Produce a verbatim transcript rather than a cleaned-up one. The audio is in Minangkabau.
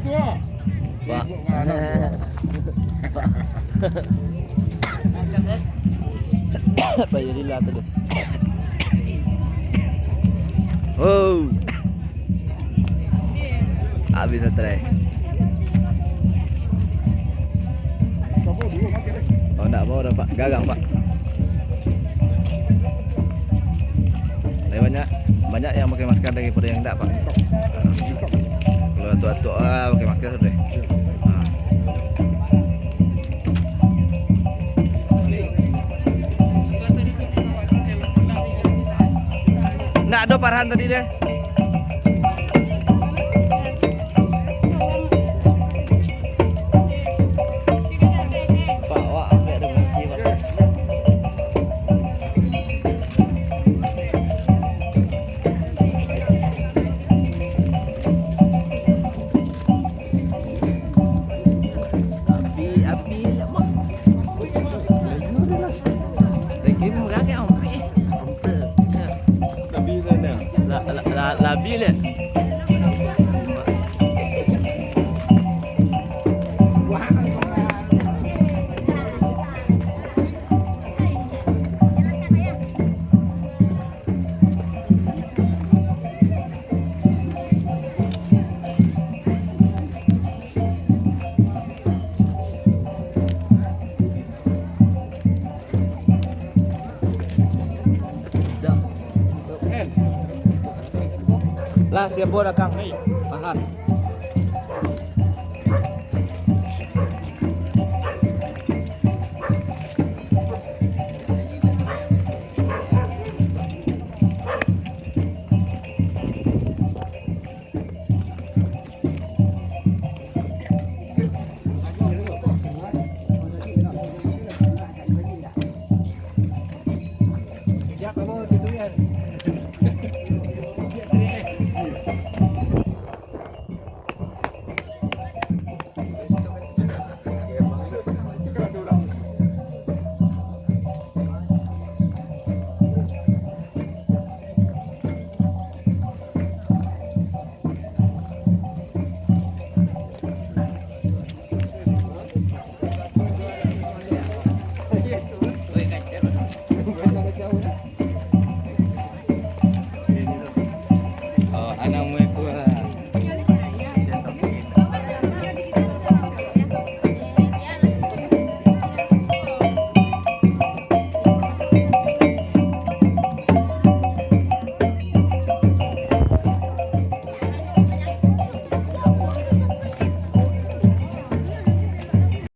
Pak. Pak Yudila tu. Oh. Habis baterai. Oh, ndak mau dah, Pak. Gagang, Pak. Tapi banyak, banyak yang pakai masker daripada yang ndak, Pak. Kalau atuk-atuk, ah, pakai masker sudah. Ah. Ndak ado Farhan tadi deh. Pak, awak ambiak ado kunci, Pak. Api, api, lek mah. Lagi murah kan api. Tapi lah, lah. La, la, la, labi lek. Lah, siap buat akang. Tahan. Oh, anak